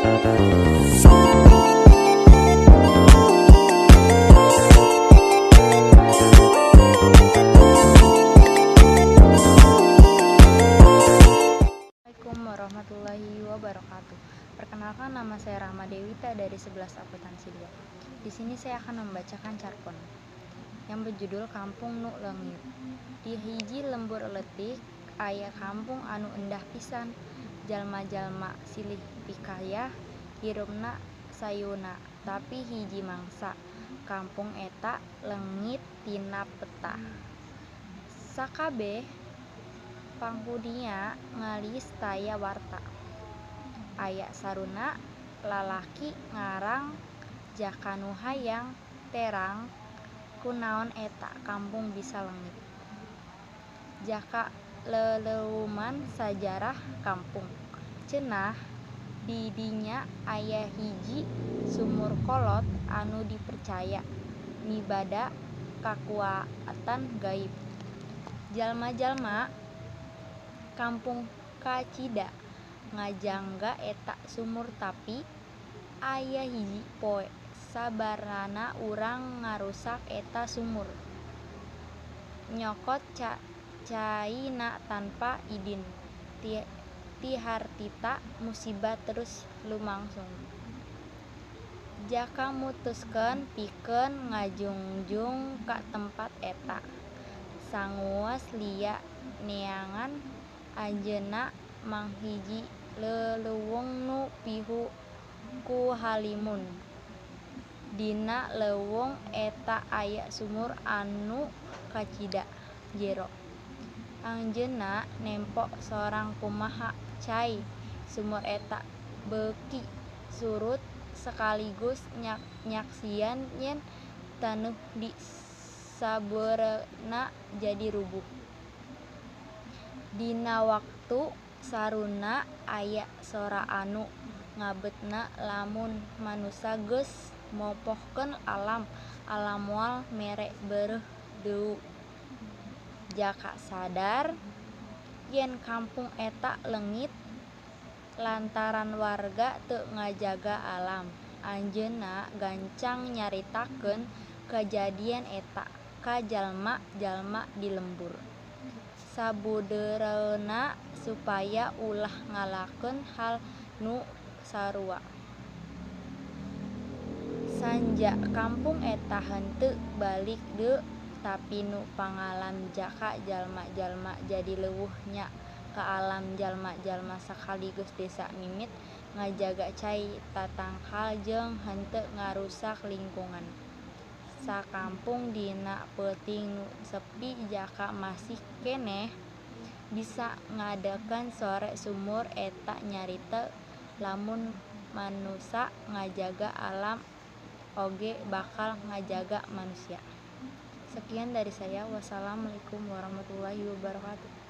Assalamualaikum warahmatullahi wabarakatuh. Perkenalkan, nama saya Rahma Dewita dari 11 Akuntansi 2. Di sini saya akan membacakan carpon yang berjudul Kampung Nu Leungit. Di hiji lembur leutik aya kampung anu endah pisan. Jalma-jalma silih pikayah, hirupna sayuna, tapi hiji mangsa kampung eta leungit tina peta. Sakabeh panghunina ngalis taya warta. Aya saruna lalaki ngaran Jaka nu hayang terang kunaon eta kampung bisa leungit. Jaka leleuman sajarah kampung. Cenah di dinya aya hiji sumur kolot anu dipercaya mibanda kakuatan gaib. Jalma-jalma kampung kacida ngajangga eta sumur, tapi aya hiji poe sabarana urang ngarusak eta sumur, nyokot caina tanpa idin. Ti harita musibah terus lumangsung. Jaka mutuskeun pikeun ngajungjung ka tempat eta. Sanguas lia neangan, anjeunna manghiji hiji leleuweung nu pihu ku halimun. Dina leuweung eta aya sumur anu kacida jero. Anjeunna nempo sorang kumaha cai sumur eta beuki surut sekaligus nyaksian yen taneuh di sabeureuna jadi rubuh. Dina waktu saruna aya sora anu ngabetna lamun manusa geus mopohkeun alam, alam moal mere bereuh deui. Jaka sadar yen kampung eta leungit lantaran warga teu ngajaga alam. Anjeunna gancang nyaritakeun kajadian eta ka jalma-jalma di lembur sabudeureunna supaya ulah ngalakeun hal nu sarua. Sanja kampung eta henteu balik deui, tapi nu pangalam Jaka jalma-jalma jadi leuwih nya ka alam. Jalma-jalma sakaligus desa mimit ngajaga cai tatangkal jeung henteu ngarusak lingkungan. Sakampung dina peuting nu sepi, Jaka masih keneh bisa ngadegkeun sora sumur eta nyarita lamun manusa ngajaga alam oge bakal ngajaga manusia. Sekian dari saya. Wassalamualaikum warahmatullahi wabarakatuh.